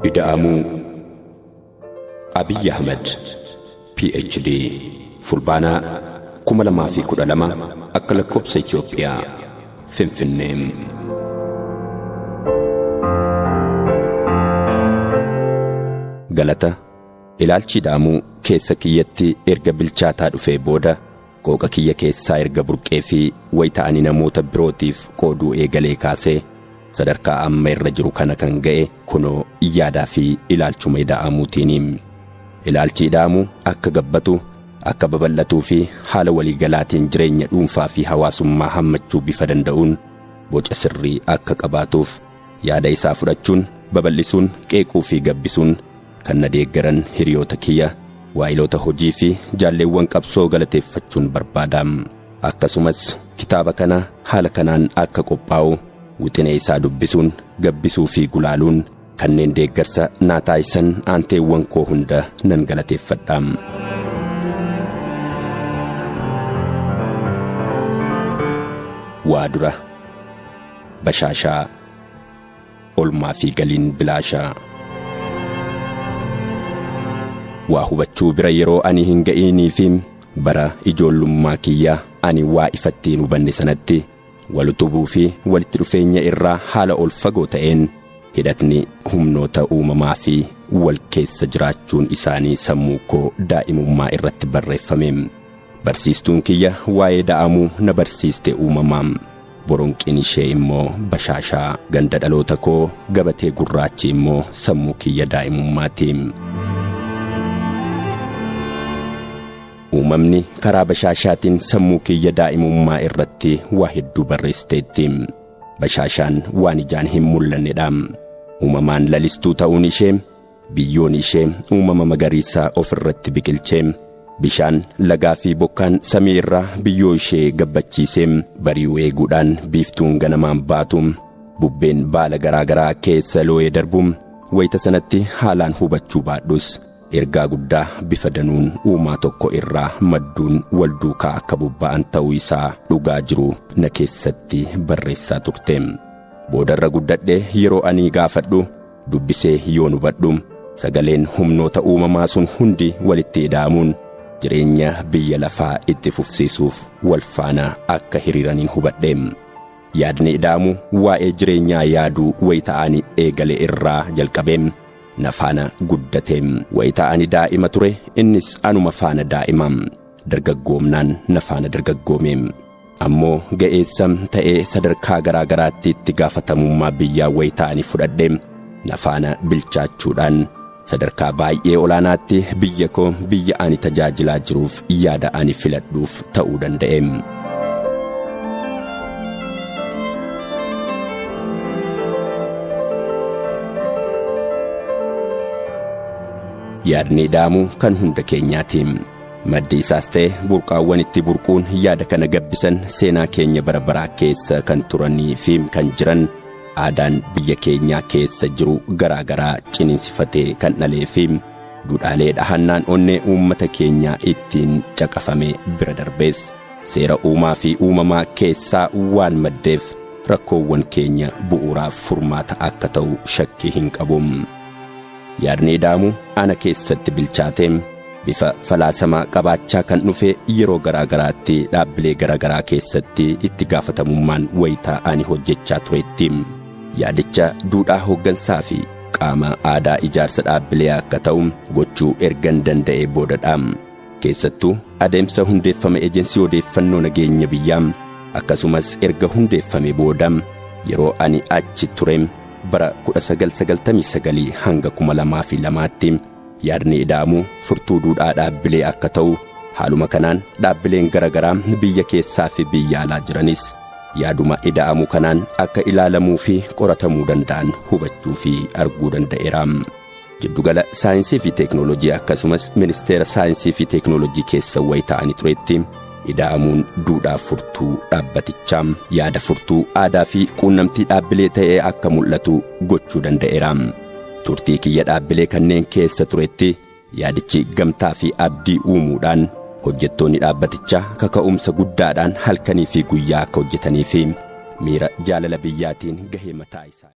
Ida'amuu Abiyyi Ahmad, PhD, Fulbaanaa 2012 akka lakkoobsa Itoophiyaa, Finfinnee. Galata ilaalchi ida'amuu keessa kiyyatti erga bilchaataa dhufee booda qooqa kiyya keessaa erga burqee fi wayita ani namoota birootiif qooduu eegalee kaasee sadarkaa amma irra jiru kana kan ga'e kunoo yaadaa fi ilaalchuma ida'amuutiini. Ilaalchi ida'amuu akka gabbatu, akka babal'atuu fi haala waliigalaatiin jireenya dhuunfaa fi hawaasummaa hammachuu bifa danda'uun boca sirrii akka qabaatuuf yaada isaa fudhachuun, babal'isuun, qeequu fi gabbisuun kan na deeggaran hiriyoota kiyya, waayiloota hojii fi jaalleewwan qabsoo galateeffachuun barbaada. Akkasumas kitaaba kana haala kanaan akka qophaa'u wixinee isaa dubbisuun, gabbisuu fi gulaaluun kanneen deeggarsa naa taasisan aanteewwan koo hunda nan galateeffadha. Waa dura bashaashaa olmaa fi galiin bilaashaa. Waa hubachuu bira yeroo ani hin ga'iinii fi bara ijoollummaa kiyya ani waa ifatti hin hubanne sanatti wal utubuu fi walitti dhufeenya irraa haala ol fagoo ta'een hidhatni humnoota uumamaa fi wal keessa jiraachuun isaanii sammuu koo daa'imummaa irratti barreeffame. Barsiistuun kiyya waa'ee da'amuu na barsiiste uumamaa. Boronqiin ishee immoo bashaashaa, ganda dhaloota koo gabatee gurraachi immoo sammuu kiyya daa'imummaati. Uumamni karaa bashaashaatiin sammuu kiyya daa'imummaa irratti waa hedduu barreessiteetti. Bashaashaan waan ijaan hin mul'annedha. Uumamaan lalistuu ta'uun ishee, biyyoon ishee uumama magariisaa ofirratti biqilchee, bishaan lagaa fi bokkaan samii irraa biyyoo ishee gabbachiisee bari'uu eeguudhaan biiftuun ganamaan baatu, bubbeen baala garaa garaa keessa looyee darbu, wayita sanatti haalaan hubachuu baadhus ergaa guddaa bifa danuun uumaa tokko irraa madduun wal duukaa akka bobba'an ta'uu isaa dhugaa jiru na keessatti barreessaa turte. Boodarra guddadhee yeroo ani gaafadhu dubbisee yoon hubadhu sagaleen humnoota uumamaa sun hundi walitti ida'amuun jireenya biyya lafaa itti fufsiisuuf wal faana akka hiriiraniin hubadhe. Yaadni ida'amu waa'ee jireenyaa yaaduu wayita ani eegale irraa jalqabee na faana guddate. Wayita ani daa'ima ture innis anuma faana daa'ima, dargaggoomnaan na faana dargaggoome. Ammoo ga'eessa ta'ee sadarkaa garaa garaatti itti gaafatamummaa biyyaa wayita ani fudhadhe na faana bilchaachuudhaan sadarkaa baay'ee olaanaatti biyya koo, biyya ani tajaajilaa jiruuf yaada ani filadhuuf ta'uu danda'e. Yaadni ida'amuu kan hunda keenyaati. Maddi isaas ta'e burqaawwan itti burquun yaada kana gabbisan seenaa keenya bara baraa keessa kan turanii fi kan jiran, aadaan biyya keenyaa keessa jiru garaa garaa ciniinsifatee kan dhalee fi duudhaalee dhahannaan onnee uummata keenyaa ittiin caqafame bira darbees seera uumaa fi uumamaa keessaa waan maddeef rakkoowwan keenya bu'uuraaf furmaata akka ta'u shakkii hin qabu. Yaadni ida'amu ana keessatti bilchaatee bifa falaasamaa qabaachaa kan dhufe yeroo garaa garaatti dhaabbilee garaa garaa keessatti itti gaafatamummaan wayitaa ani hojjechaa turetti. Yaadicha duudhaa hooggansaa fi qaama aadaa ijaarsa dhaabbilee akka ta'u gochuu ergan danda'ee boodadha. Keessattuu adeemsa hundeeffama ejensii odeeffannoo nageenya biyyaa akkasumas erga hundeeffame booda yeroo ani achi ture bara 1999 hanga 2002tti yaadni ida'amuu furtuu duudhaa dhaabbilee akka ta'u, haaluma kanaan dhaabbileen garaa garaa biyya keessaa fi biyya alaa jiranis yaaduma ida'amuu kanaan akka ilaalamuu fi qoratamuu danda'an hubachuu fi arguu danda'eera. Jiddugala saayinsii fi teeknooloojii akkasumas ministeera saayinsii fi teeknooloojii keessa wayita ani turetti ida'amuun duudhaa furtuu dhaabbatichaa yaada furtuu aadaa fi quunnamtii dhaabbilee ta'ee akka mul'atu gochuu danda'eera. Turtii kiyya dhaabbilee kanneen keessa turetti yaadichi gamtaa fi abdii uumuudhaan hojjettoonni dhaabbatichaa kaka'umsa guddaadhaan halkanii fi guyyaa akka hojjetanii fi miira jaalala biyyaatiin gahee mataa isaa